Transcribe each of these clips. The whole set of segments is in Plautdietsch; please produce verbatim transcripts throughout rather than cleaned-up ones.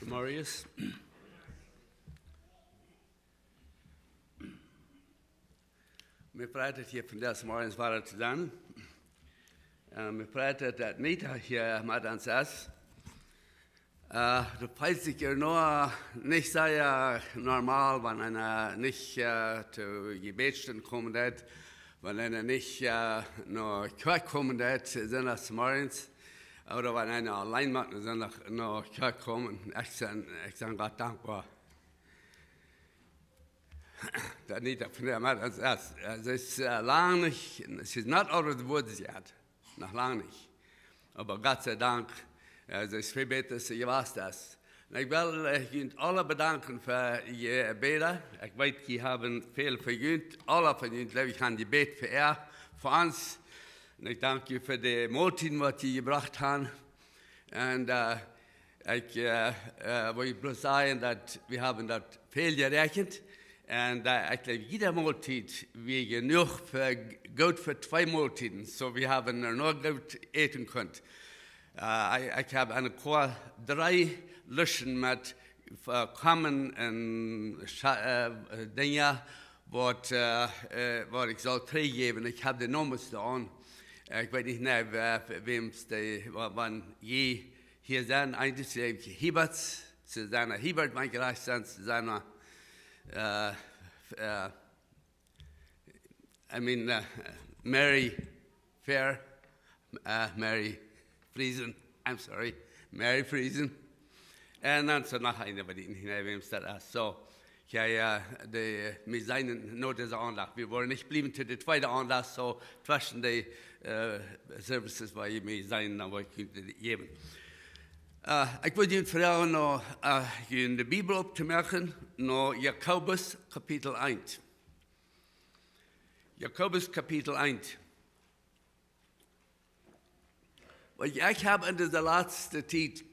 Marius. Mie freit et hia vondoag zemorjes wada to sennen. Äh, mie freit et, daut Nita hia met ons es. Äh, daut feelt sikj hia noch nich sea normal, wan eena nich, äh, to Jebäd komen deit, wan eena nich, äh, no Kjoakj komen deit, sindachs zemorjes, ooda wan eena auleen mott sindachs no Kjoakj komen. Ekj sie, ekj sie Gott dankboa. Daut Nita vondoag met ons es, äh, see es, äh, lang nich, she's not out of the woods yet. Noch lang nich. Oba Gott sie Dank, äh, see es väl bäta aus see jewast es. Un ekj well, äh, junt aule bedanken fa june Bäda. Ekj weet, jie haben väl fa junt, aule von junt, jleew ekj, haben jebät fa äa, fa ons. Un ekj dank junt fa de Moltieden, waut jie jebrocht haben. Un, äh, ekj, äh, äh, well bloos sajen, daut wie haben daut väl jeräakjent. Un, äh, ekj jleew, jiede Moltied wia jenuach fa, goot fa twee Moltieden. So, wie haben noch goot äten kunt. Äh, ekj, ekj hab aun de Koa dree Listen met, äh, Komen un Scha-, äh, Dinja, waut, äh, äh, waut ekj saul trigjjäwen. Ekj hab de Nomes doa. Ekj weet nich, nä, wäa, wäms dee, wa-, wan jie hia sent, eejentlich sent Hieberts, Susanna Hiebert, wan ekj rajcht sie, Susanna, äh, äh, I mean, äh, Mary Fair, äh, Mary Friesen, I'm sorry, Mary Friesen. Un dan es noch eena, oba ekj weet nich, wäms daut es. So, jo, jo, de, wie sent no dise Aundacht. Wie woaren nich bliewen to de tweede Aundacht, so tweschen de, äh, Services, wua jie mie sent, dan woa ekj junt dee jäwen. Äh, ekj well junt froagen no, äh, june Bibel opptomoaken, no Jakobus Kapitel eent. Jakobus Kapitel eent. Wiels ekj hab en dise latste Tiet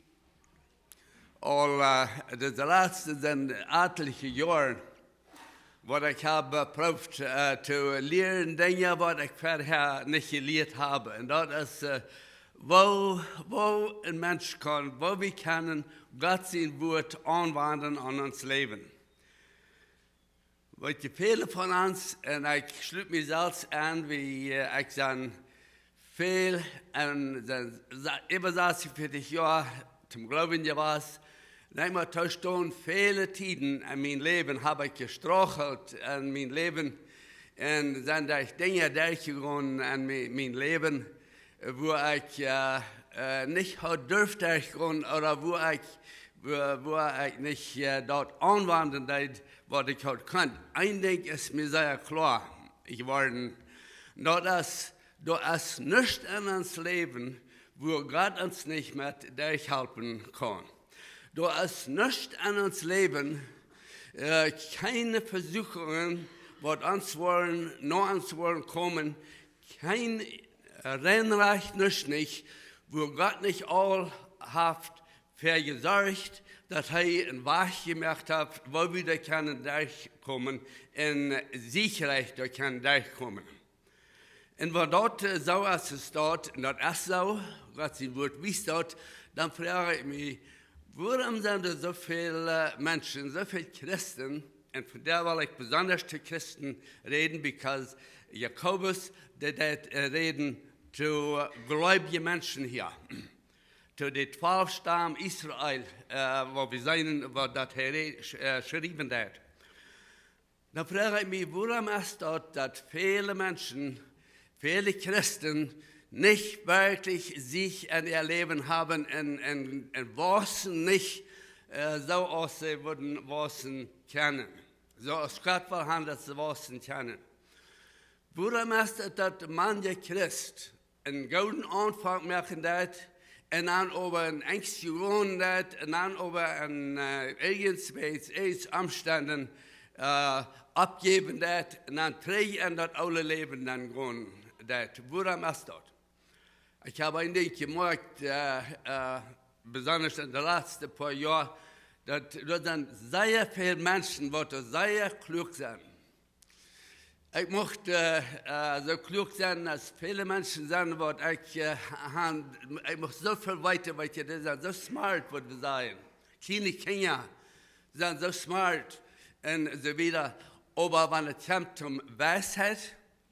aul, äh, dise latste sent atelje Joaren, waut ekj hab, äh, jeprooft, äh, to lieren Dinja, waut ekj verhäa nich jelieet hab. Un daut es, äh, woo, woo een Mensch kaun, woo wie kjennen Gott sien Wuat aunwenjen aun ons Läwen. Weet jie, väle von ons, un ekj schlut mie selfst aun, wie, äh, ekj sie väl, un sie, sie, äwa sassunvieetich Joa toom Gloowen jewast. Un ekj mott toostonen, väle Tieden en mien Läwen hab ekj jestruggelt en mien Läwen. Un sent doa Dinja derchjegonen en mie-, mien Läwen, wua ekj, äh, äh, nich haud durft derchgonen, ooda wua ekj, wua, wua ekj nich, äh, daut aunwenjen deed, waut ekj haud kunt. Een Dinkj es mie sea kloa jeworden. Daut es, doa es nuscht en ons Läwen, wua Gott ons nich met derchhalpen kaun. Doa es nuscht en ons Läwen, äh, kjeene Vesuchungen, waut ons woaren, no ons woaren komen, kjeen, äh, Reinrajcht nuscht nich, wua Gott nich aul haft fa jesorcht, daut hee een Wajch jemoakt haft, woo wie doa kjennen derchkomen un siechrikj doa kjennen derchkomen. Un wan daut, äh, soo es, es daut, un daut es soo, Gott sien Wuat wiest daut, dan froag ekj mie, wuarom sent doa soo väl, äh, Menschen, soo väl Christen, un vondoag well ekj besonda to Christen räden, because Jakobus, dee, dee, äh, räden to gleubje Menschen hia. To de twalf Stam Israel, äh, wua wie seenen, wua daut hee re-, sch-, äh, schriewen deed. Dan froag ekj mie, wuarom es daut, daut väle Menschen, väle Christen nich werkjlich Siech en äa Läwen haben un, un, un wausen nich, äh, soo aus see wudden wausen kjennen. Soo aus Gott well haben, daut see wausen kjennen. Wuarom es daut, daut manche Christ een gooden Aunfank moaken deed, un dan oba een Enjst jewonnen deed, un dan oba een, äh, irjentwaut, irjent Omstenden, äh, oppjäwen deed, un dan trigj en daut oole Läwen dan gonen deed. Wuarom es daut? Ekj hab een Dinkj jemoakjt, äh, äh, besonda en de latste poa Joa, daut, daut sent sea väl Menschen, waut sea kluak sent. Ekj mucht, äh, äh, soo kluak sennen aus väle Menschen sent, waut ekj, äh, han, ekj mucht soo väl weeten, weetst, dee sent soo smart, waut wie sajen. Kjliene Kjinja sent soo smart un soo wieda. Oba wan et kjemt om Weisheit,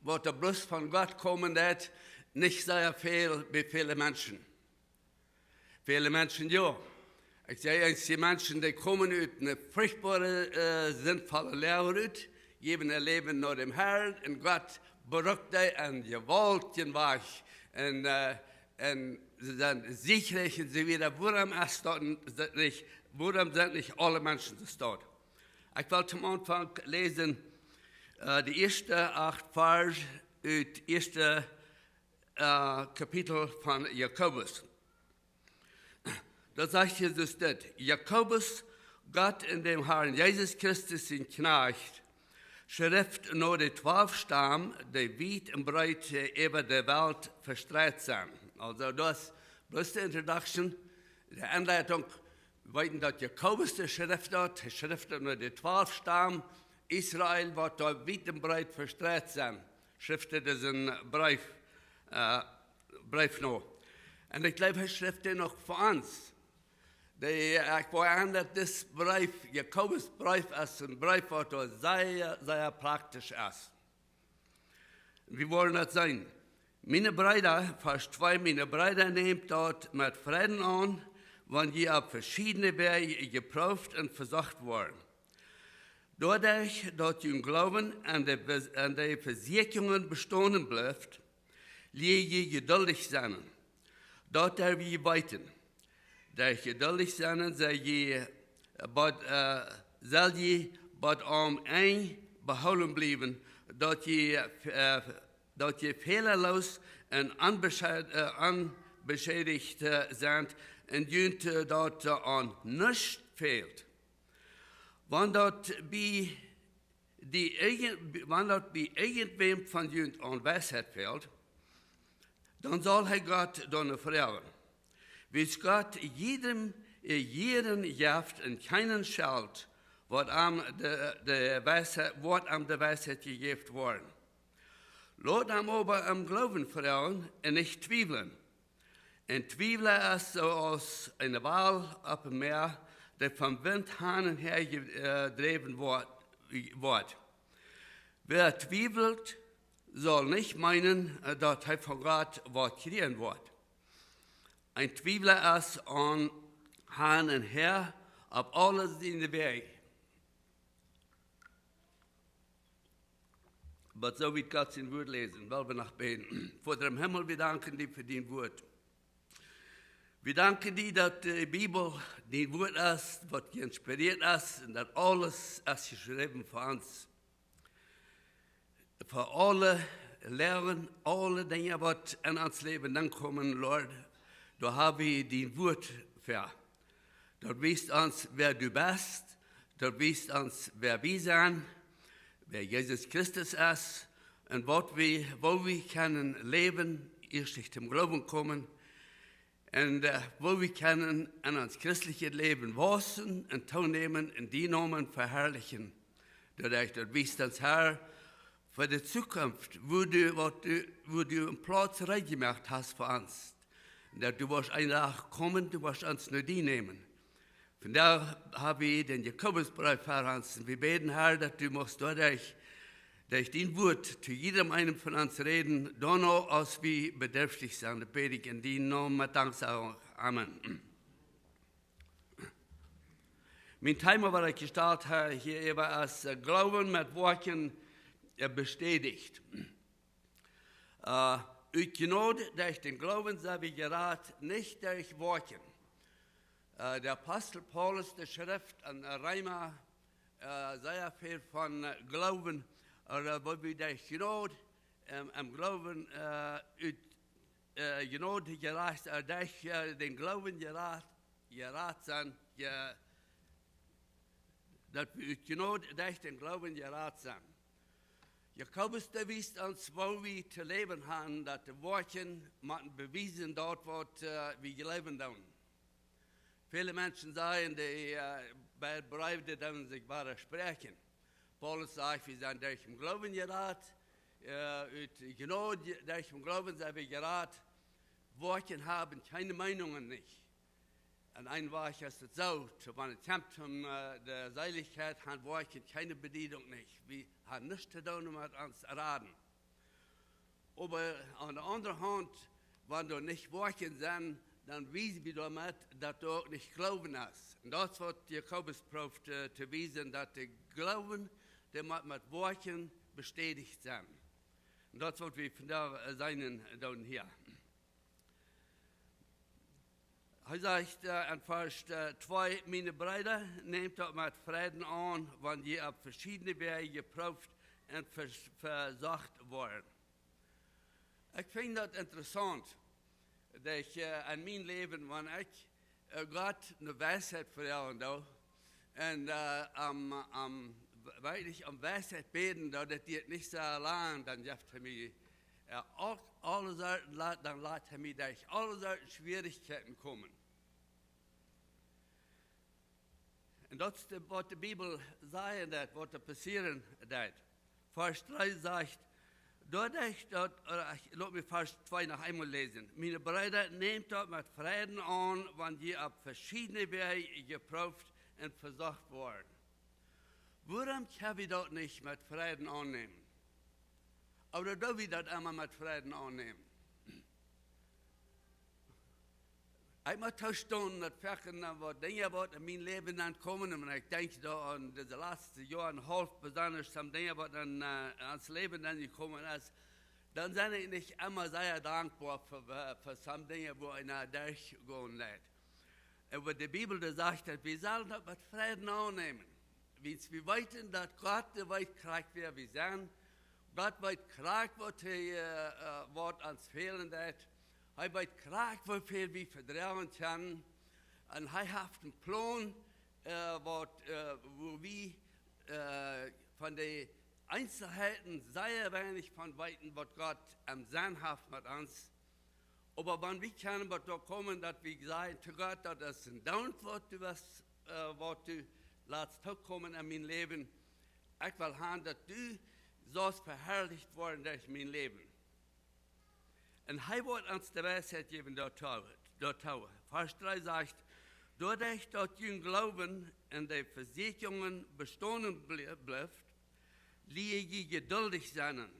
waut doa bloos von Gott komen deit, nich sea väl bie väle Menschen. Väle Menschen, jo. Ekj saj eemol, dee Menschen, dee komen ut eene furchtboare, äh, sindvolle Läwen rut, jäwen äa Läwen no däm Herrn, un Gott brukt dee en jewaultjen Wajch. Un, äh, un see sent sieechrikj un soo wieda. Wuarom es daut n-, daut nich, wuarom sent nich aule Menschen soo staut? Ekj well toom Aunfank läsen, äh, de ieeschte acht Varsch ut ieeschte, äh, Kapitel von Jakobus. Doa sajcht Jesus dit: Jakobus, Gott un däm Herrn Jesus Christus sien Kjnajcht, schrift no de twalf Stam, dee wiet un breet äwa de Welt vestreit sent. Aulsoo, daut es bloos de Introduction, de Enleitunk. Wie weeten, daut Jakobus dee schrift daut, hee schrift daut no de twalf Stam Israel, waut doa wiet un breet vestreit sent. Schrift hee disen Breef, äh, Breef no. Un ekj jleew, hee schrift dän noch fa ons. Dee, ekj well aun, daut dis Breef, Jakobus Breef, es een Breef, waut doa sea, sea praktisch es. Wie wellen daut seenen. Miene Breeda, Varsch twee, miene Breeda, nämt daut met Freiden aun, wan jie opp veschiedne Wäaj jeprooft un vesocht woaren. Doaderch, daut jun Gloowen aun de Bes-, aun de Vesieekjungen bestonen blift, lia jie jeduldich sennen. Daut derw jie weeten. Derch jeduldich sennen, sell jie, äh, bat, äh, sell jie bat aum Enj behoolen bliewen, daut jie, äh, daut jie fälalos un onbesche-, äh, onbeschädicht, äh, sent un junt, äh, daut, äh, aun nuscht fält. Wan daut bie die irjent-, wan daut bie irjentwäm von junt aun Weisheit fält, dan saul hee Gott doano froagen. Wiels Gott jiedrem, äh, jieren jeft un kjeenen schelt, woat am de, de Weisheit, woat am de Weisheit jejäft woaren. Lot am oba em Gloowen froagen un nich twiewlen. Een Twiewla es soo aus eene Wal opp daut Mäa, dee vom Wint han un häa je-, äh, jedräwen woat, woat. Wäa twiewelt, saul nich meenen, äh, daut hee von Gott waut kjrieen woat. Een Twiewla es aun han un häa opp aule siene Wäaj. Oba soo wiet Gott sien Wort läsen, well wie noch bäden. Voda em Himmel, wie danken die fa dien Wort. Wie danken die, daut de Bibel dien Wort es, waut jeinspirieet es, un daut aules es jeschräwen fa ons. Fa aule Läwen, aule Dinja, waut en ons Läwen aunkomen, Lord, doa ha wie dien Wort fa. Daut wiest ons, wäa du best. Daut wiest ons, wäa wie sent, wäa Jesus Christus es un waut wie, woo wie kjennen läwen, ieescht derch dän Gloowen komen un, äh, woo wie kjennen en ons christeljet Läwen wausen un toonämen un dienen Nomen veharlichen. Daut ekj daut wiest ons, Herr, fa de Zukunft, woo du, waut du, woo du een Plauz reed jemoakt hast fa ons. Daut du woascht een Dach komen, du woascht ons no die nämen. Vondoag ha wie dän Jakobusbreef ver ons. Wie bäden, Herr, daut du muchst doaderch, derch dien Wort to jiedrem eenen von ons räden, doano aus wie bedürftich sent. Daut bäd ekj en dienen Nomen met Danksagung. Amen. Mien Thema, waut ekj jestalt ha, hia äwa es, äh, Gloowen met Woakjen, äh, bestädicht. Äh, ut Jnod derch dän Gloowen sent wie jerat, nich derch Woakjen. Äh, de Apostel Paulus, dee schrift aun Reema, äh, sea väl von, äh, Gloowen, äh, woo wie derch Jnod, ähm, em Gloowen, äh, ut, äh, Jnod jerat, äh, derch, äh, dän Gloowen jerat, jerat sent, je-, daut wie ut Jnod derch dän Gloowen jerat sent. Jakobus, dee wiest ons, woo wie to läwen han, daut de Woakjen motten bewiesen, daut waut, äh, wie jleewen doonen. Väle Menschen sajen, dee, äh, bie Breew, dee doonen sikj wadaspräakjen. Paulus sajcht, wie sent derch dän Gloowen jerat, äh, ut Jnod, derch dän Gloowen sent wie jerat. Woakjen haben kjeene Meenungen nich. En een Wajch es et soo, to wan et kjemt om, äh, de Seelichkjeit, han Woakjen kjeene Bediedunk nich. Wie han nuscht to doonen met ons raden. Oba aun de aundre Haunt, wan doa nich Woakjen sent, dan wiesen wie doamet, daut doa uk nich Gloowen es. Un daut es waut Jakobus prooft, äh, to wiesen, daut de Gloowen, dee mott met Woakjen bestädicht sennen. Un daut es waut wie vondoag, äh, seenen doonen hia. Hee sajcht, äh, en Varsch, äh, twee: "Miene Breeda, nämt daut met Freiden aun, wan jie opp veschiedne Wäaj jeprooft un vers-, vesocht woaren." Ekj finj daut interessaunt, daut ekj, äh, en mien Läwen, wan ekj, äh, Gott no Weisheit froagen doo, un, äh, om, om, werkjlich om Weisheit bäden doo, daut diet nich soo lang, dan jeft hee mie, äh, uk aule Sorten, la-, dan lat hee mie derch aule Sorten Schwierichkjeiten komen. Un daut es de, waut de Bibel sajen deit, waut doa passieren deit. Varsch dree sajcht, doaderch daut, äh, ekj, lot mie Varsch twee noch eemol läsen. "Miene Breeda, nämt daut met Freiden aun, wan jie opp veschiedne Wäaj jeprooft un vesocht woaren." Wuarom kjenn wie daut nich met Freiden aunnämen? Ooda doo wie daut emma met Freiden aunnämen? Ekj mott toostonen, daut foaken, äh, waut Dinja waut en mien Läwen dan komen, un ekj denkj doa aun dise latste Joa un haulf besonda, some Dinja waut en, äh, en ons Läwen dan jekomen es, dan sie ekj nich emma sea dankboa fa, fa, fa some Dinja, woo eena derchgonen deit. Oba de Bibel, dee sajcht, daut wie sellen daut met Freiden aunnämen. Wiels wie weeten, daut Gott, dee weet krakjt, wäa wie sent. Gott weet krakjt, waut hee, äh, äh, waut ons fälen deit. Hee weet krakjt, woo väl wie vedroagen kjennen. Un hee haft eenen Plon, äh, waut, äh, woo wie, äh, von de Eenselheiten sea weinich von weeten, waut Gott em Senn haft met ons. Oba wan wie kjennen waut doa komen, daut wie sajen to Gott, daut es een Dank, waut du hast, äh, waut du latst tokomen en mien Läwen. Ekj well han, daut du saust veharlicht woaren derch mien Läwen. Un hee woat ons de Weisheit jäwen doatoo, doatoo. Varsch dree sajcht: "Doaderch daut jun Gloowen en de Vesieekjungen bestonen blie-, blift, lia jie jeduldich sennen,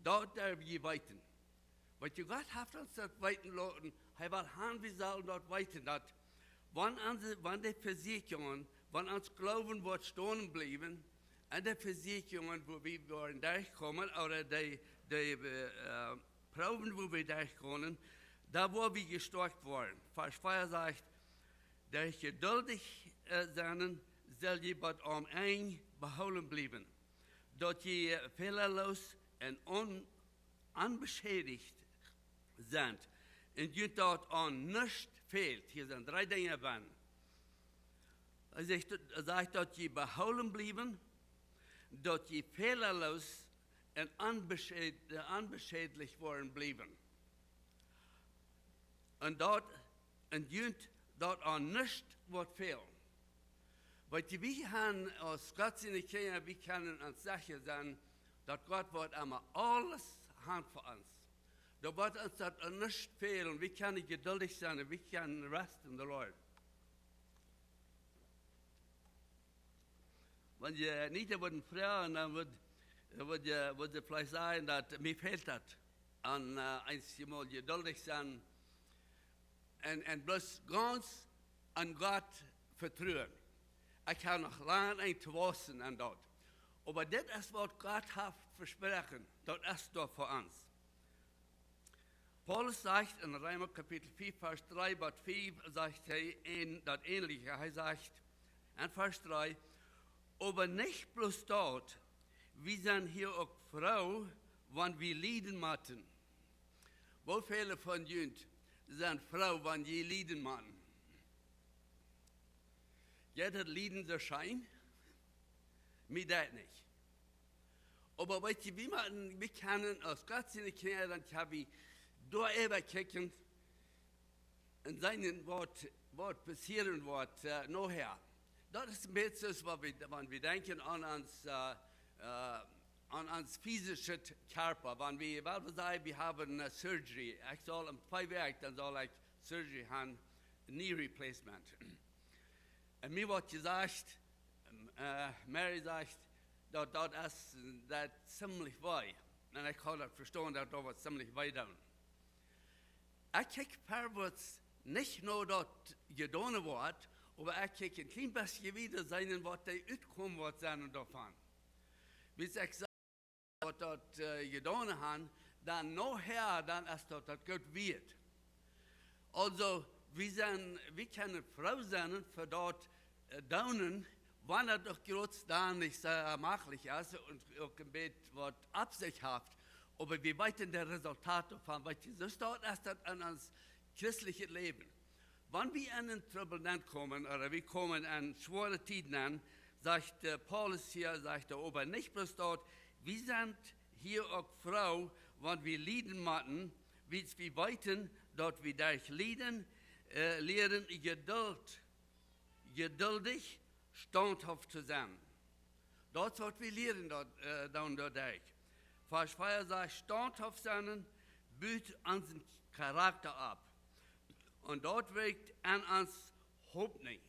daut derw jie weeten." Waut Gott haft ons daut weeten loten, hee well han, wie sellen daut weeten, daut wan onse, wan de Vesieekjungen, wan ons Gloowen woat stonen bliewen, un de Vesieekjungen, woo wie woaren derchkomen, ooda de, de, äh, Proowen, woo wie derchkomen, doa woa wie jestoakjt woaren. Varsch vea sajcht: "Derch jeduldich, äh, sennen, sell jie bat aum Enj behoolen bliewen, daut jie fälaloos un on-, onbeschädicht sent, un junt daut aun nuscht fält." Hia sent dree Dinja bennen. Hee sajcht, hee sajcht, daut jie behoolen bliewen, daut jie fälaloos un onbeschäd-, äh, onbeschädlich woaren bliewen. Un daut, un junt daut aun nuscht woat fälen. Weet jie, wie han aus Gott siene Kjinja, wie kjennen ons secha sennen, daut Gott woat emma aules han fa ons. Doa woat ons daut aun nuscht fälen. Wie kjennen jeduldich sennen, wie kjennen rest in the Lord. Wan jie Anita wudden froagen, dan wudd, wudd jie, wudd see veleicht sajen, daut mie fält daut aun, äh, eenjemol jeduldich sennen un, un bloos gaunz aun Gott vetruen. Ekj hab noch lang nich to wausen aun daut. Oba dit es, waut Gott haft vesproaken, daut es doa fa ons. Paulus sajcht en Reema Kapitel vea, Varsch dree bat fiew, sajcht hee en daut Änelje. Hee sajcht en Varsch dree: "Oba nich bloos daut, wie sent hia uk froo, wan wie lieden motten." Woo väle von junt sent froo, wan jie lieden motten? Jie daut Lieden soo scheen? Mie daut nich. Oba weet jie, wie motten, wie kjennen aus Gott siene Kjinja, dan kjenn wie doa äwa kjikjen un seenen, waut, waut passieren woat, äh, nohäa. Daut es een bät soo aus waut wie, wan wie denkjen aun ons, äh, äh, aun ons fisischet Kjarpa. Wan wie, well wie sajen, wie haben eene Surgery. Ekj saul en twee Wäakj, dan saul ekj Surgery han. knee replacement. Un mie woat jesajcht, äh, Mary sajcht, daut daut es, daut ziemlich wee. Un ekj kaun daut vestonen, daut daut woat ziemlich wee doonen. Ekj kjikj verwoats nich no daut jedonen woat, oba ekj kjikj een kjlien bät wieda seenen, waut de Utkomst woat sennen doavon. Wiels ekj saj, waut daut, äh, jedonen han, dan nohäa, dan es daut, daut goot wieet. Aulsoo, wie sent, wie kjennen froo sennen fa daut, äh, doonen, wan daut uk krakjt dan nich soo mäajlich es un uk een bät waut opp sikj haft. Oba wie weeten daut Resultat doavon, weetst, soo es daut en ons christlichet Läwen. Wan wie en een Trubbel nenkomen, ooda wie komen en schwoare Tieden aun, sajcht, äh, Paulus hia, sajcht hee, oba nich bloos daut, wie sent hia uk froo, wan wie lieden motten, wiels wie weeten, daut wie derch Lieden, äh, lieren Jeduld, jeduldich, staunthauft to sennen. Daut es waut wie lieren daut, äh, dan doaderch. Varsch vea sajcht, staunthauft sennen, but onsen Charakta opp. Un daut wirkjt en ons Hopninj.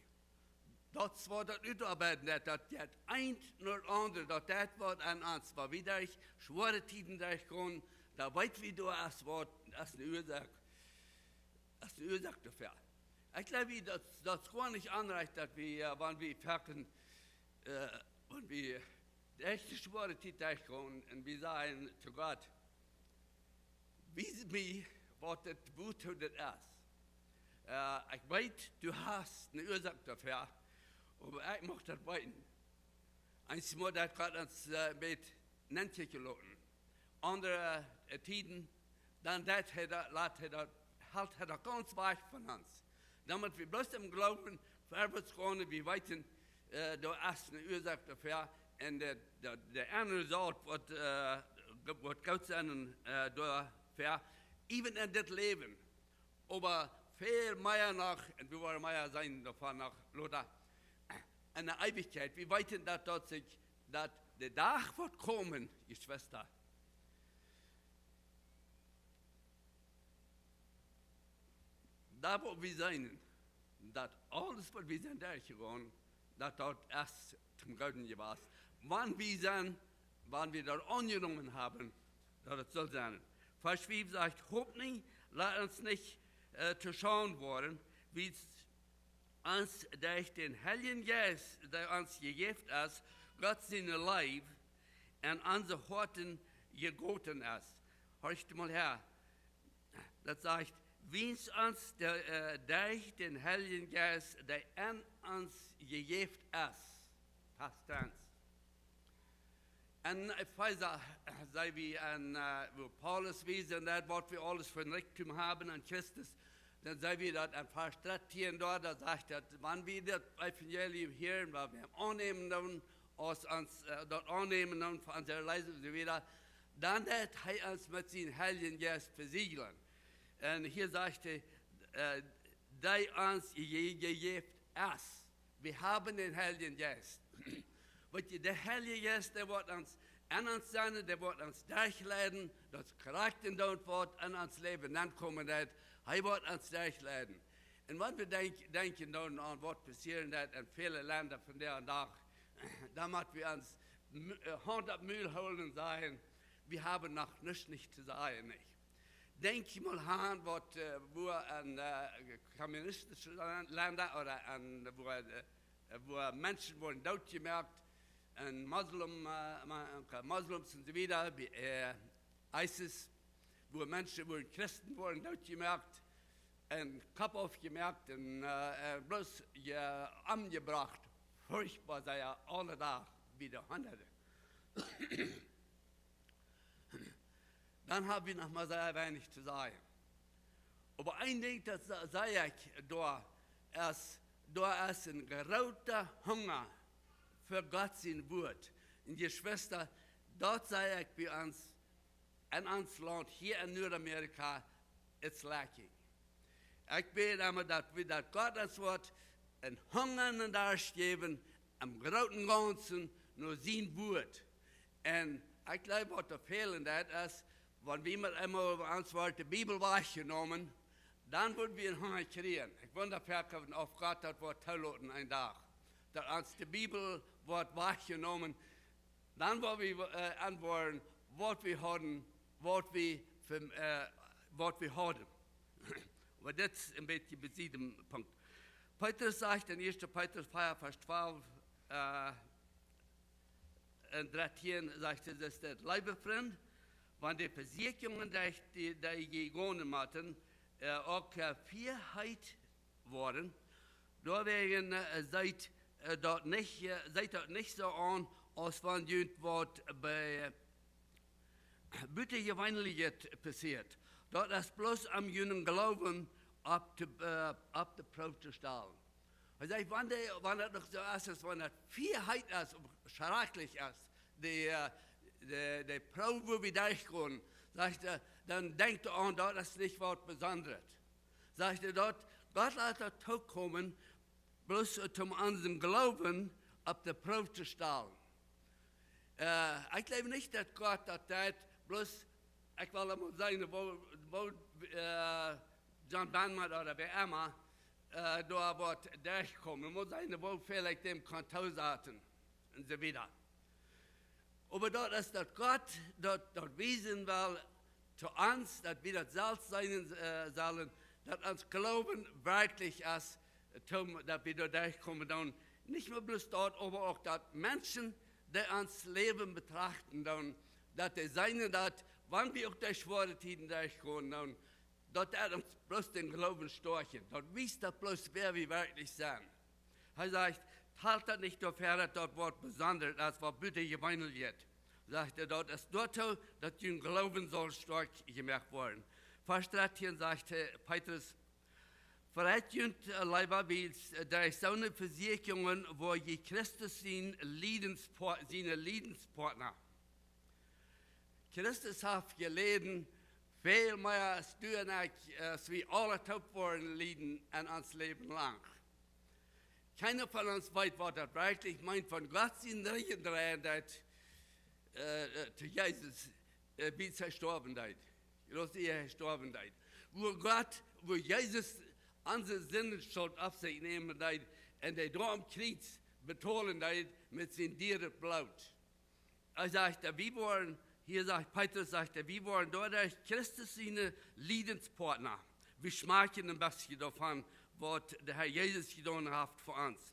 Daut es waut daut utoabeiden deit, daut jeit eent no daut aundre, daut deit waut en ons, wan wie derch schwoare Tieden derchgonen, dan weet wie, daut es waut, daut es eene Uasoak, daut es eene Uasoak doafäa. Ekj jleew, daut, daut es goanich onrajcht, daut wie, äh, wan wie foaken, äh, wan wie derch de schwoare Tiet derchgonen un wie sajen to Gott, wies mie, waut daut, woo daut es. Äh, ekj weet, du hast eene Uasoak doafäa, oba ekj mucht daut weeten. Eemol daut Gott ons, äh, een bät nenkjikjen loten. Aundre, äh, Tieden, dan deit hee daut, lat hee daut, helt hee daut gaunz wajch von ons. Dan motten wie bloos em Gloowen verwoats gonen, wie weeten, äh, daut es eene Uasoak doafäa. Un de, de, de Enresultat woat, äh, ge-, woat goot sennen, äh, doafäa. Even en dit Läwen. Oba väl mea noch, un wie woaren mea seenen doavon noch lota, en de Eewichkjeit. Wie weeten daut, daut sikj, daut de Dach woat komen, Jeschwista, daut woa wie seenen, daut aules waut wie sent derchjegonen, daut daut es toom Gooden jewast. Wan wie sent, wan wie daut aunjenomen haben, daut et saul sennen. Varsch fief sajcht, Hopninj, lat ons nich, äh, to Schaund woaren, wiels ons derch dän Heiljen Jeist, dee ons jejäft es, Gott siene Leew en onse Hoaten jegoten es. Horcht mol häa. Daut sajcht, wiels ons de, äh, derch dän Heiljen Jeist, dee en ons jejäft es. Past tense. En Efeesa, äh, seen wie en, äh, woo Paulus wiest, un daut waut wie aules fa een Rikjdom haben en Christus, dan seen wie daut en Varsch dartieen doa, doa sajcht daut, wan wie daut Evangelium hieren, wan wie am aunnämen doonen, aus ons, äh, daut aunnämen doonen fa onse Erleesunk un soo wieda, dan deit hee ons met sienen Heiljen Jeist vesieejlen. Un hia sajcht hee, äh, dee ons je-, jejäft es. Wie haben dän Heiljen Jeist. Weetst, de Heilje Jeist, dee woat ons en ons sennen, dee woat ons derchleiden, daut es krakjt en daut waut en ons Läwen aunkomen deit. Hee woat ons derchleiden. Un wan wie denkj-, denkjen dan aun waut passieren deit en väle Lenda vondoag dän Dach, dan mott wie ons Mu-, äh, Haunt opp Mul hoolen un sajen, wie haben noch nuscht nich to sajen, nich? Denkj mol aun waut, äh, woo en, äh, kommunistische Lan-, Lenda ooda en, woo, äh, woo Menschen woaren dootjemoakt, en Moslem, äh, Ma-, Moslems un soo wieda, bie, äh, ISIS, woo Menschen, woo Christen woaren dootjemoakt, en Kopp aufjemoakt un, äh, äh, bloos je-, omjebrocht. Furchtboa, saj ekj, aule Doag, bie de Hunderte. Dan hab wie noch mau sea weinich to sajen. Oba een Dinkj, daut sa-, saj ekj, doa es, doa es een groota Hunga fa Gott sien Wuat. Un Jeschwista, daut saj ekj bie ons en ons Launt hia en Nuadamerika, it's lacking. Ekj bäd emma, daut wie, daut Gott ons woat een Hunga un Darscht jäwen, em grooten Gaunzen, no sien Wuat. Un ekj jleew, waut doa fält, daut es, wan wie met eemol ons woat de Bibel wajchjenomen, Dan woa wie een Hunga kjrieen. Ekj wunda foaken, auf Gott daut woat toloten een Dach, daut ons de Bibel woat wajchjenomen. Dan woa wie, äh, auntwuaden, waut wie hauden, waut wie, äh, waut wie hauden. Oba dit es een bät bie disen Punkt. Petrus sajcht en ieeschte Petrus vea, Varsch twalf, äh, un dartieen, sajcht hee, daut es dit: Leewe Frind, wan de Vesieekjungen, dee, dee jie jegonen motten, äh, uk, äh, veheet worden, doawäajen, äh, seet, äh, daut nich, äh, seet daut nich soo aun, aus wan junt waut bie, butajeweenlichet passieet. Daut es bloos om junen Gloowen opp de, äh, opp de Proow to stalen. Hee sajcht, wan dee, wan daut noch soo es, aus wan daut veheet es, uk schrakjlich es, dee, äh, dee, dee Proow, wua wie derchgonen, sajcht hee, dan denkjt aun, daut es nich waut Besondret. Sajcht hee, daut Gott lat daut tookomen, bloos om onsen Gloowen opp de Proow to stalen. Äh, ekj jleew nich, daut Gott daut deit, bloos, ekj well emol seenen, woo, woo, äh, John Banman ooda wäa emma, äh, doa woat derchkomen. Mott seenen, woo väl ekj däm kaun toosaten, un soo wieda. Oba daut es, daut Gott daut, daut wiesen well to ons, daut wie daut selfst seenen, äh, sellen, daut ons Gloowen werkjlich es, toom, daut wie doa derchkomen doonen. Nich mau bloos daut, oba uk daut Menschen, dee ons Läwen betrachten doonen, daut dee seenen, daut, wan wie uk derch schwoare Tieden derchgonen doonen, daut deit ons bloos dän Gloowen stoakjen. Daut wiest daut bloos, wäa wie werkjlich sent. Hee sajcht, talt daut nich doafäa, daut daut waut Besondret es, waut butajeweenlichet. Sajcht hee, daut es doatoo, daut jun Gloowen saul stoakj jemoakt woaren. Varsch dartieen sajcht hee, Petrus, freit junt, äh, leewa, wiels, äh, derch soone Vesieekjungen woa jie Christus sien Liedenspoa-, siene Liedenspoatna. Christus haft jeläden, väl mea aus du un ekj, aus wie aule toop woaren lieden en ons Läwen lang. Kjeena von ons weet, waut daut werkjlich meent, wan Gott sien Rigjen dreien deed, äh, äh, to Jesus, äh, wiels hee stoawen deed. Bloos ea hee stoawen deed. Wua Gott, wua Jesus onse Sindenschult opp sikj nämen deed un dee doa aum Kjriez betolen deed met sien dieret Bloot. Hee sajcht, daut wie woaren, hia sajcht Petrus, sajcht hee, wie woaren doaderch Christus siene Liedenspoatna. Wie schmakjen een bät doavon, waut de Herr Jesus jedonen haft fa ons.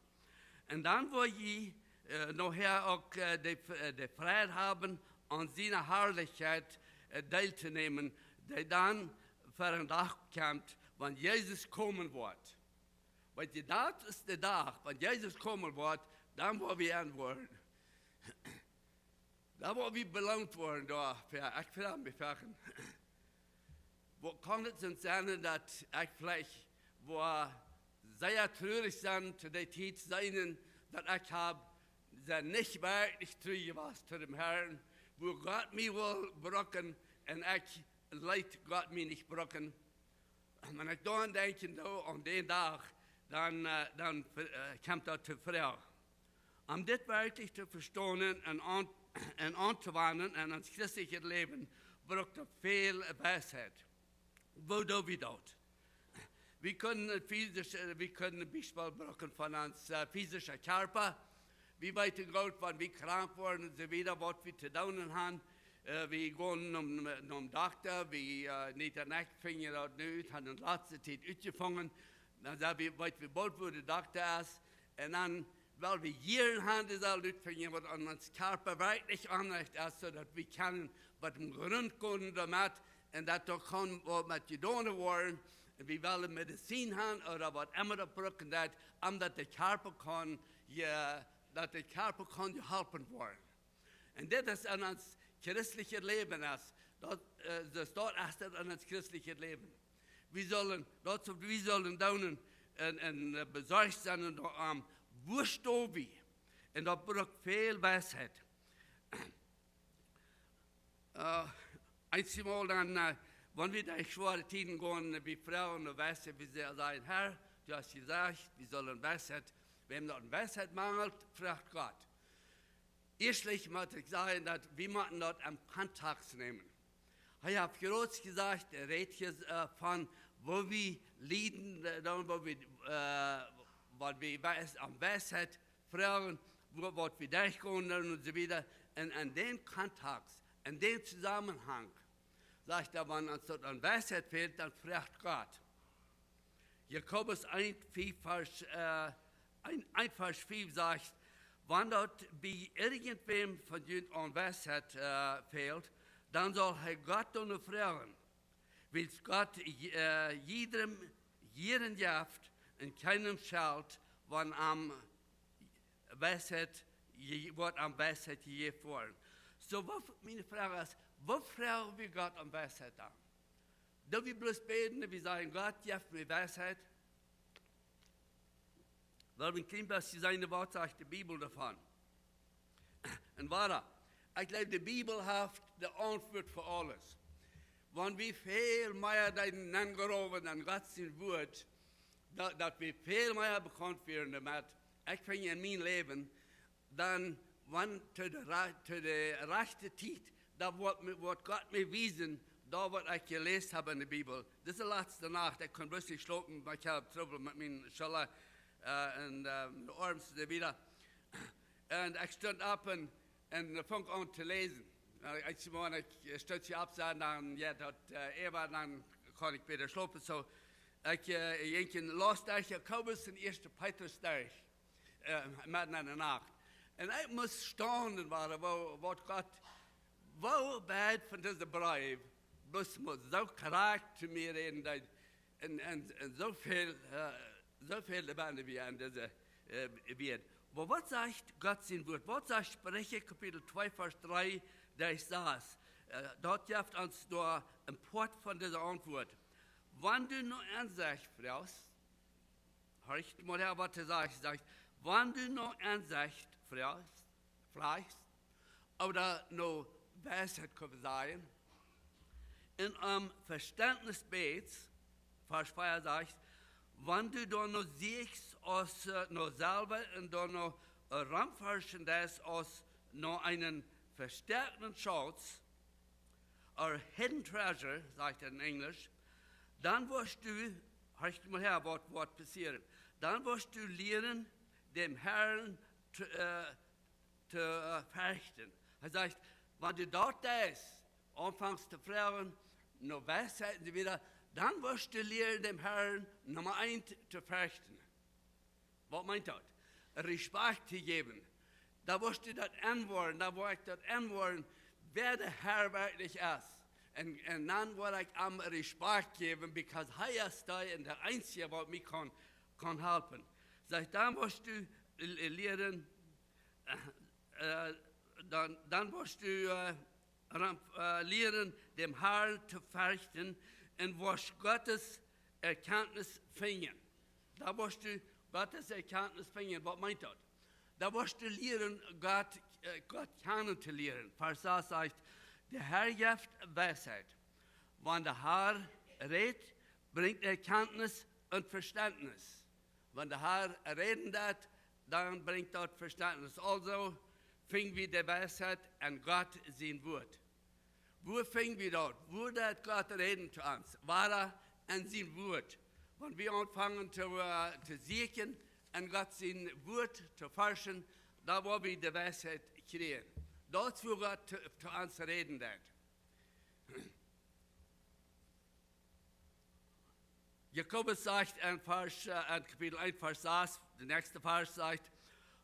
Un dan woa jie, äh, nohäa uk, äh, de, äh, de Freid haben, aun siene Harlichkjeit, äh, deeltonämen, dee dan ver dän Dach kjemt, wan Jesus komen woat. Wiels daut es de Dach, wan Jesus komen woat, dan woa wie auntwuaden. Dan woa wie beloont woaren doafäa. Ekj froag mie foaken, woo kaun et dan sennen, daut ekj veleicht woa sea trurich sennen to dee Tiet seenen, daut ekj hab, sie nich werkjlich tru jewast to däm Herrn, wua Gott mie well brucken un ekj leet Gott mie nich brucken. Wan ekj doaraun denkj, doa aun dän Dach, dan, äh, dan, äh, kjemt daut to Froag. Om dit werkjlich to vestonen un aun-, un auntowenjen en ons christeljet Läwen, brukt daut väl Weisheit. Woo doo wie daut? Wie kjennen een physisch, äh, wie kjennen een Biespel brucken von ons, äh, physischen Kjarpa. Wie weeten goot, wan wie krank woaren un soo wieda, waut wie to doonen haben. Äh, wie gonen nom, nom Dokta, wie, äh, Nita un ekj finjen daut nu ut, haben de latste Tiet utjefungen. Dan saj wie, weet wie boolt, wua de Dokta es. Un dan, wiels wie hia haben, dee saul utfinjen, waut aun ons Kjarpa werkjlich onrajcht es, soo daut wie kjennen waut em Grunt gonen doamet, un daut doa kaun waut met jedonen woaren. Un wie wellen Medizin haben ooda waut emma daut brucken deit, om daut de Kjarpa kaun, je-, daut de Kjarpa kaun jeholpen woaren. Un dit es en ons christeljet Läwen es. Daut, äh, daut es daut ieeschte en ons christeljet Läwen. Wie sellen, daut es, wie sellen doonen un, un, äh, besorcht sennen un, ähm, wua stonen wie? Un daut brukt väl Weisheit. Äh, eenjemol dan, äh, wan wie derch schwoare Tieden gonen, wie froagen no Weisheit, wie sajen, Herr, du hast jesajcht, wie sellen Weisheit, wäm daut aun Weisheit mangelt, froagt Gott. Ieeschtlich mott ekj sajen, daut wie motten daut em Kontext nämen. Hee haft groot jesajcht, hee rät hia, äh, von Woo wie lieden, äh, dan woo wie, äh, waut wie Weis-, om Weisheit froagen, woo, waut wie derchgonen un soo wieda. Un en dän Kontext, en dän Zusammenhang, sajcht hee, wan ons daut aun Weisheit fält, dan froagt Gott. Jakobus eent, fief, Varsch, äh, eent, eent, Varsch fief sajcht: Wan daut bie irjentwäm von junt aun Weisheit, äh, fält, dan saul hee Gott doano froagen, wiels Gott, äh, jiedrem jieren jeft un kjeenem schelt, wan am Weisheit, je-, woat am Weisheit jejäft woaren. Soo, waut, miene Froag es, woo froag wie Gott om Weisheit dan? Doo wie bloos bäden, wie sajen: Gott, jeff mie Weisheit? Well wie een kjlien bät seenen, waut sajcht de Bibel doavon? Un wada, ekj jleew, de Bibel haft de Auntwuat fa aules. Wan wie väl mea deeden nengrowen en Gott sien Wuat, daut, daut wie väl mea bekaunt wieren doamet. Ekj finj en mien Läwen, dan, wan to de ra-, to de rajchte Tiet, dan woat mie, woat Gott mie wiesen, daut waut ekj jeläst hab en de Bibel. Dise latste Nacht, ekj kunn bloos nich schlopen, wiels ekj haud Trubbel met miene Schulla, äh, un, äh, de Oarms un soo wieda. Un ekj stunt opp un, un funk aun to läsen. Na, ekj, wan ekj stunt hia opp, dan, jo, daut, äh, äwa, dan kaun ekj bäta schlopen. Soo, ekj, äh, jinkj en, laus ekj Jakobus un Ieeschte Petrus derch, äh, medden en de Nacht. Un ekj must staunen, woo, woo, waut Gott, woo wiet von dise Breef, bloos mott soo krakjt to mie räden, daut, un, un, un soo väl, äh, soo väl doabennen wia en dise, äh, Wieed. Oba waut sajcht Gott sien Wuat? Waut sajcht Spricha Kapitel twee, Varsch dree, doa sajcht, äh, daut jeft ons doa een Poat von dise Auntwuat. Wan du no Ensecht froagst, horcht mol häa, waut hee sajcht, sajcht: Wan du no Ensecht froagst, froagst, ooda no Weisheit, kaun wie sajen, un om Vestentnis bätst, Varsch vea sajcht: Wan du doano sieekjst, aus, äh, no selwa un doano, äh, romforschen deist, aus no eenen vestäakten Schauz, or hidden treasure, sajcht et en Enjlisch, dan woascht du, horcht mol häa, waut, waut woat passieren. Dan woascht du lieren, däm Herrn to, äh, to, äh, ferchten. Hee sajcht, wan du daut deist, aunfangst to froagen no Weisheit un soo wieda, dan woascht du lieren, däm Herrn Numma eent to ferchten. Waut meent daut? Respakjt to jäwen. Dan woascht du daut enwoaren, dan woa ekj daut enwoaren, wäa de Herr werkjlich es. Un, un dan woa ekj am Respakjt jäwen, because hee es dee un de eensje, waut mie kaun, kaun halpen. Sajcht, dan woascht du l-, lieren, äh, äh, dan, dan woascht du, äh, ran, äh, lieren, däm Herrn to ferchten un woascht Gottes Erkenntnis finjen. Dan woascht du Gottes Erkenntnis finjen. Waut meent daut? Dan woascht du lieren, Gott, äh, Gott kjanen to lieren. Varsch sas sajcht: De Herr jeft Weisheit. Wan de Herr rät, brinjt Erkenntnis un Vestentnis. Wan de Herr räden deit, dan brinjt daut Vestentnis. Aulsoo finj wie de Weisheit en Gott sien Wuat. Wua finj wie daut? Wua deit Gott räden to ons? Wada en sien Wuat. Wan wie aunfangen to, äh, to sieekjen en Gott sien Wuat, to forschen, dan woa wie de Weisheit kjrieen. Daut es wua Gott to, to ons räden deit. Jakobus sajcht en Varsch, äh, en Kapitel eent, Varsch sas, de näakjste Varsch sajcht: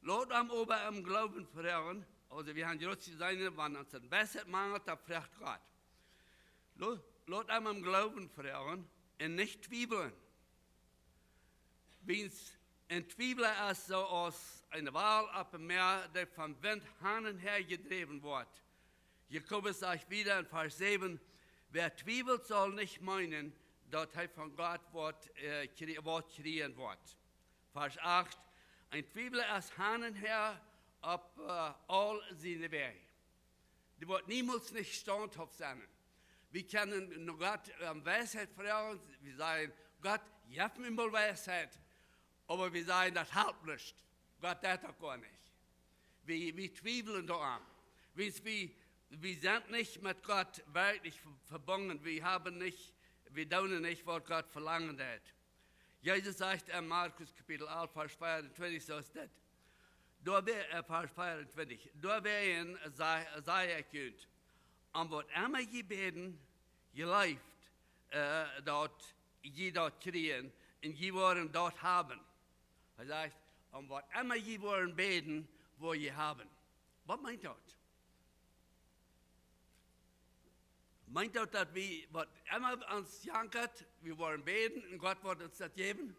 Lot am oba em Gloowen froagen. Aulsoo, wie haben jrod jeseenen, wan ons aun Weisheit manjelt, dan froagt Gott. Lo-, lot am em Gloowen froagen un nich twiewlen. Wiels een Twiewla es soo aus eene Wal opp em Mäa, dee vom Wint han un häa jedräwen woat. Jakobus sajcht wieda en Varsch säwen: Wäa twiewelt, saul nich meenen, daut hee von Gott waut, äh, kjrie-, waut kjrieen woat. Varsch acht: Een Twiewla es han un häa opp, äh, aul siene Wäaj. Dee woat niemols nich staunthauft sennen. Wie kjennen no Gott om Weisheit froagen, wie sajen: Gott, jeff mie mol Weisheit. Oba wie sajen, daut halpt nich. Gott deit daut goanich. Wie, wie twiewlen doaraun. Wiels wie, wie sent nich met Gott werkjlich ve-, vebungen. Wie haben nich Wie doonen nich waut Gott velangen deit. Jesus sajcht en Markus Kapitel alf, Varsch veeauntwintich, soo es dit. Doawäajen, äh, Varsch veeauntwintich, doawäajen saj, saj ekj junt, om waut emma jie bäden, jleeft, äh, daut jie daut kjrieen un jie woaren daut haben. Hee sajcht, om waut emma jie woaren bäden, woa jie haben. Waut meent daut? Meent daut, daut wie, waut emma ons jankat, wie woaren bäden un Gott woat ons daut jäwen?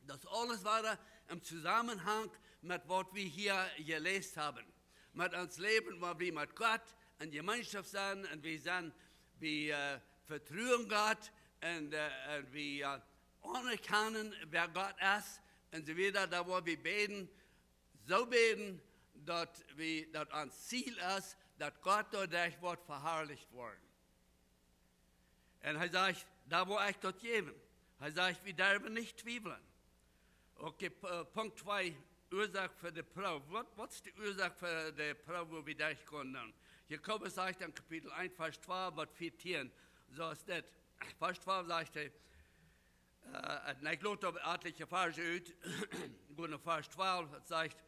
Daut aules wia em Zusammenhang met waut wie hia jeläst haben. Met ons Läwen, woo wie met Gott en Jemeenschoft sent un wie sent, wie, äh, vetruen Gott un, äh, un wie, äh, anerkjanen, wäa Gott es un soo wieda, doa woa wie bäden, soo bäden, daut wie, daut ons Ziel es, daut Gott doaderch woat veharlicht woaren. Un hee sajcht, doa woa ekj daut jäwen. Hee sajcht, wie derwen nich twiewlen. Okay, P-, äh, Punkt twee, Uasoak fa de Proow. Waut, waut es de Uasoak fa de Proow, woo wie derchgonen doonen? Jakobus sajcht en Kapitel eent, Varsch twalf bat vieetieen, soo es dit. Varsch twalf sajcht hee, äh, un ekj lot doa etliche Varsch ut, go no Varsch twalf, daut sajcht,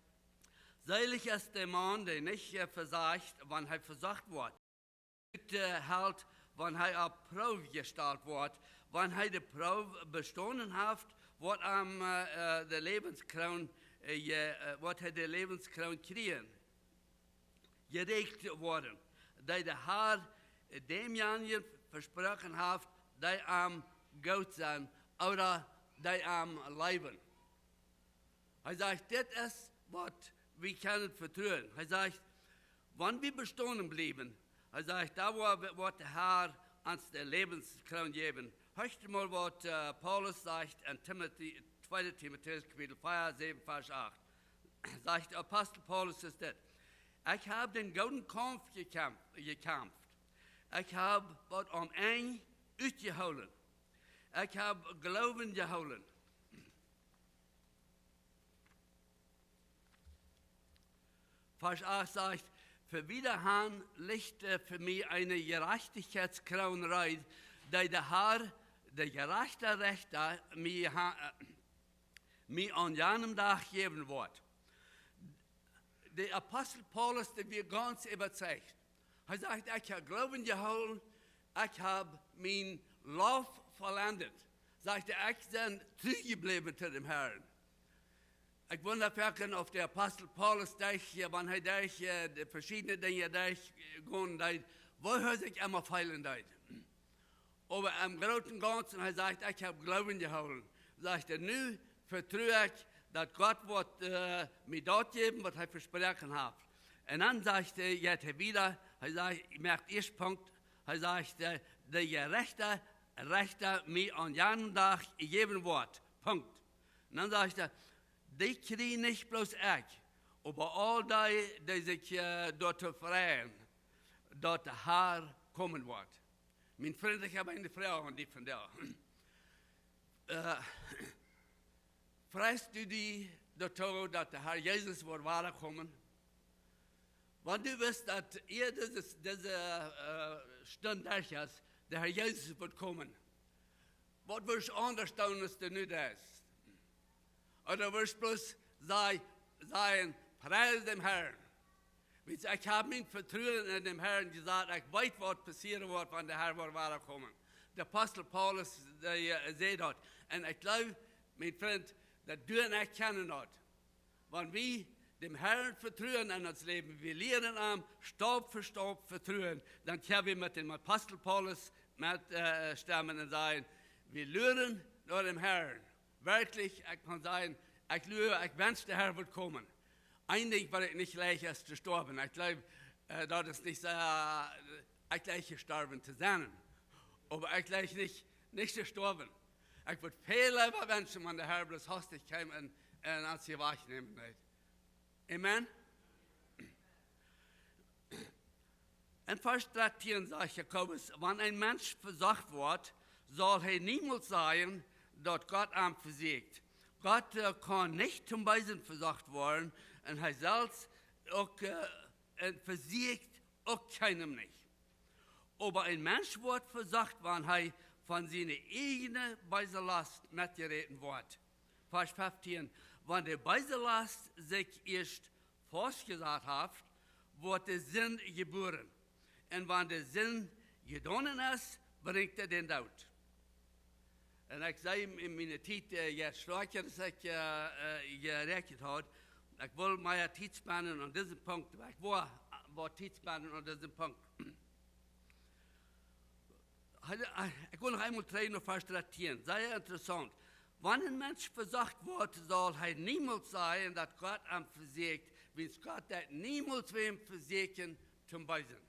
Selig es de Maun, dee nich, äh, vesajcht, wan hee vesocht woat. Ut, äh, helt, wan hee opp Proow jestalt woat, wan hee de Proow bestonen haft, woat am, äh, äh, de Läwenskroon, äh, je, äh, woat hee de Läwenskroon kjrieen, jeräakjent woaren, dee de Har dämjenijen vesproaken haft, dee am goot sent, ooda dee am leewen. Hee sajcht, dit es waut wie kjennen vetruen. Hee sajcht, wan wie bestonen bliewen, hee sajcht, doa woa-, woat de Har ons de Läwenskroon jäwen. Horcht mol waut, äh, Paulus sajcht en Timotä-, tweede Timotäus Kapitel vea, säwen, Varsch acht. Sajcht de Apostel Paulus es dit: Ekj hab dän gooden Kaumf jekjamft, jekjamft. Ekj hab waut aum Enj utjehoolen. Ekj hab Gloowen jehoolen. Varsch acht sajcht: Fa wieda han licht, äh, fa mie eene Jerajchtichkjeitskroon reed, dee de Har, de jerajchta Rechta, mie ha-, äh, mie aun janem Dach jäwen woat. De Apostel Paulus, dee wia gaunz äwazeicht. Hee sajcht: Ekj hab Gloowen jehoolen, ekj hab mienen Lauf vollendet. Sajcht hee, ekj sie tru jebläwen to däm Harn. Ekj wunda foaken, auf de Apostel Paulus derch, äh, wan hee derch, äh, de veschiedne Dinja derch, äh, gonen deed, woo hee sikj emma feelen deed. Oba em grooten Gaunzen, hee sajcht: Ekj hab Gloowen jehoolen. Sajcht hee: Nu vetru ekj, daut Gott woat, äh, mie daut jäwen, waut hee vesproaken haft. Un dan sajcht hee, jeit hee wieda, hee sajcht, moakt ieescht Punkt, hee sajcht, äh, de jerajchta Rechta mie aun janem Dach jäwen woat. Punkt. Un dan sajcht hee, dee kjrie nich bloos ekj, oba aul dee, dee sikj, äh, doatoo freien, daut de Har komen woat. Mien Frint, ekj hab eene Froag aun die vondoag. Äh, freist du die doatoo, daut de Har Jesus woat wada komen? Wan du wist, daut ea dise, dise, äh, Stund derch es, de Har Jesus woat komen, waut wurscht du aundasch doonen, aus du nu deist? Ooda wurscht du bloos saj-, sajen: Preis däm Harn? Wiels ekj hab mien Vetruen en däm Harn jesat, ekj weet, waut passieren woat, wan de Har woat wada komen. De Apostel Paulus, dee, äh, säd daut. Un ekj jleew, mien Frint, daut du un ekj kjennen daut. Wan wie däm Harn vetruen en ons Läwen, wie lieren am Staup fa Staup vetruen, dan kjenn wie met däm Apostel Paulus met, äh, stemmen un sajen: Wie luren no däm Harn. Werkjlich, ekj kaun sajen, ekj lua, ekj wensch, de Har wudd komen. Een Dinkj, waut ekj nich jleich, es to stoawen. Ekj jleew, äh, daut es nich soo, äh, ekj jleich jestorwen to sennen. Oba ekj jleich nich, nich to stoawen. Ekj wudd väl leewa wenschen, wan de Har bloos hastich kjeem un, un ons hia wajchnämen deed. Amen? En Varsch dartieen sajcht Jakobus: Wan een Mensch vesocht woat, saul hee niemols sajen, daut Gott am vesieekjt. Gott, äh, kaun nich toom Beesen vesocht woaren, un hee selfst uk, äh, un vesieekjt uk kjeenem nich. Oba een Mensch woat vesocht, wan hee von siene ieejne beese Last metjeräten woat. Varsch feftieen: Wan de beese Last sikj ieescht faustjesat haft, woat de Sind jebuaren. Un wan de Sind jedonen es, brinjt dee dän Doot. Un ekj säd en miene Tiet, äh, je stoakja daut ekj, äh, äh, jeräakjent haud, ekj wull mea Tiet spenden aun disen Punkt, ekj wull, äh, mea Tiet spenden aun disen Punkt. Hee, äh, ekj wull noch eemol trigj no Varsch dartieen. Sea interessaunt. Wan een Mensch vesocht woat, saul hee niemols sajen, daut Gott am vesieekjt, wiels Gott deit niemols wäm vesieekjen toom Beesen,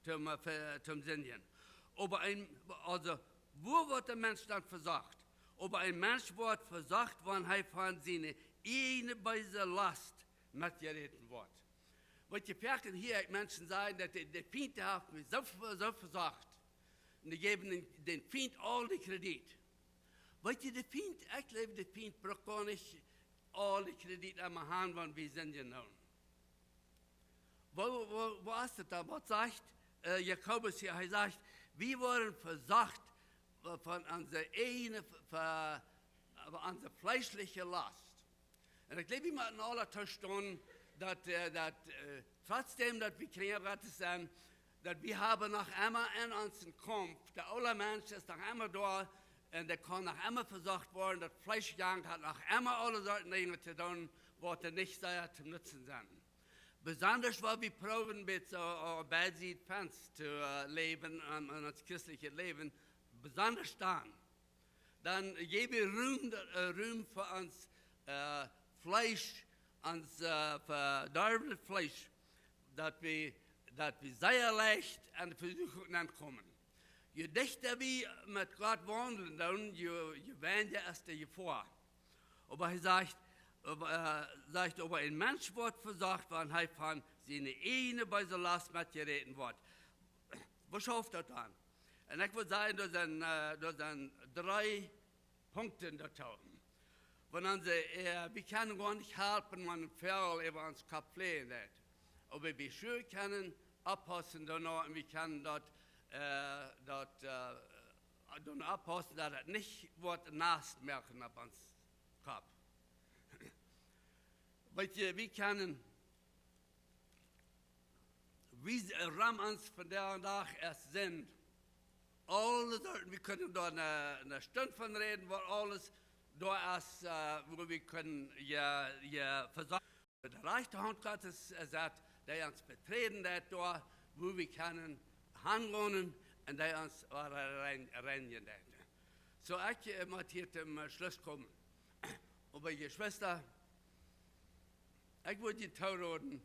toom, äh, ve-, toom sindjen. Oba een, aulsoo, woo woat de Mensch dan vesocht? Oba een Mensch woat vesocht, wan hee von siene ieejne beese Last metjeräten woat. Waut je foaken hia Menschen sajen, daut de, de Fient haft mie soo, soo vesocht. Un dee jäwen dän, dän Fient aul de Kredit. Weet jie, de Fient, ekj jleew, de Fient brukt goanich aul de Kredit aun de Haunt, wan wie sindjen doonen. Woo, woo, woo es daut dan? Waut sajcht, äh, Jakobus hia? Hee sajcht, wie woaren vesocht, äh, von onse ieejne, äh, onse fleeschliche Last. Un ekj jleew, wie motten aula vestonen, daut, äh, daut, äh, trotzdäm daut wie Kjinja Gottes sent, daut wie haben noch emma en onsen Kaumf, de oola Mensch es noch emma doa, un dee kaun noch emma vesocht woaren, daut Fleesch jankt, haft noch emma aule Sorten Dinja to doonen, waut nich sea toom Nutzen sent. Besondasch wan wie proowen, met soo, äh, beid Sied Fenst to, äh, läwen, ähm, en ons christeljet Läwen, besondasch dan. Dan jäw wie Rum, äh, Rum fa ons, äh, Fleesch, ons, äh, vedorwnet Fleesch, daut wie, daut wie sea leicht aun de Vesuchunk aunkomen. Je dichta wie met Gott waundlen doonen, je, je weinja es de Jefoa. Oba hee sajcht, oba, äh, sajcht, oba een Mensch woat vesocht, wan hee von siene ieejne beese Last metjeräten woat. Woo schauft daut dan? Un ekj wudd sajen, doa sent, äh, doa sent dree Punkten doatoo. Wan onse, äh, wie kjennen goanich halpen, wan een Voagel äwa ons Kopp fleajen deit. Oba wie sellen kjennen oppaussen doano un wie kjennen daut, äh, daut, äh, doano oppaussen, daut et nich woat Nast moaken opp ons Kopp. Weet jie, wie kjennen wie, äh, rom ons vondoag dän Dach es sent. Aule Sorten, wie kjennen doa eene, eene Stund von räden, wua aules doa es, äh, wua wie kjennen je, je vesorjen. De rajchte Haunt Gottes, äh, sajcht, dee ons veträden deit doa, wua wie kjennen hangonen un dee ons, äh, rein-, reinjen deit. Soo, ekj, äh, mott hia toom, äh, Schluss komen. Oba Jeschwista, ekj wudd junt tooroden,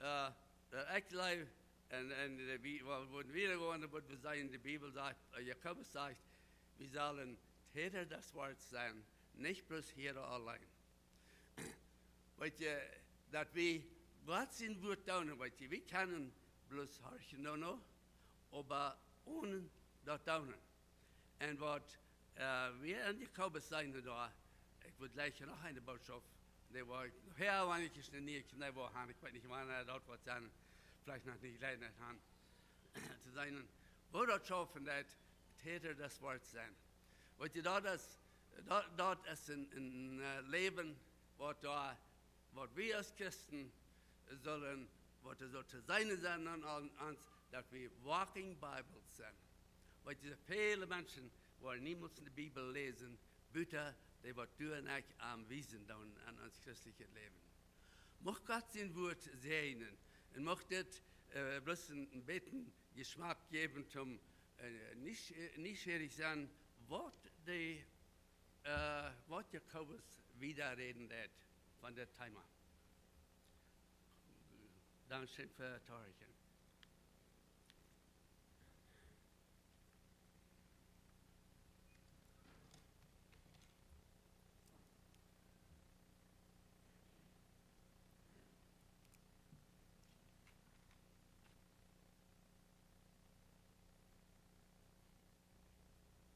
äh, daut ekj jleew, un, un de Bi-, wie wudden wieda gonen, daut wie sajen, de Bibel sajcht, äh, Jakobus sajcht, wie sellen Täter des Wortes sennen, nich bloos Hiera auleen. Weet jie, daut wie Gott sien Wuat doonen, weet jie, wie kjennen bloos horchen doano, oba onen daut doonen. Un waut, äh, wie en Jakobus sajen doa, ekj wudd jlikj noch eene Bootschoft, dee woa ekj noch, jo, wan ekj ieescht eene niee Kjnee woa han, ekj weet nich, wan, äh, daut woat sennen, veleicht noch nich jlikj han, to sennen, woo daut schaufen deit, Täter des Wortes sennen. Weet jie, daut es, daut, daut es een, een, äh, Läwen, waut doa, waut wie aus Christen sellen, waut doa saul to sennen sennen aun, aun ons, daut wie walking Bibles sent. Weet jie, väle Menschen woaren niemols de Bibel läsen, buta dee waut du un ekj aunwiesen doonen en ons christeljet Läwen. Mucht Gott sien Wuat säajnen un mucht dit, äh, bloos een, een bät Jeschmak jäwen toom, äh, nie-, äh, nieschierich sennen, waut de, äh, waut Jakobus wieda räden deit von dit Thema. Dankscheen fa daut Toorhorchen.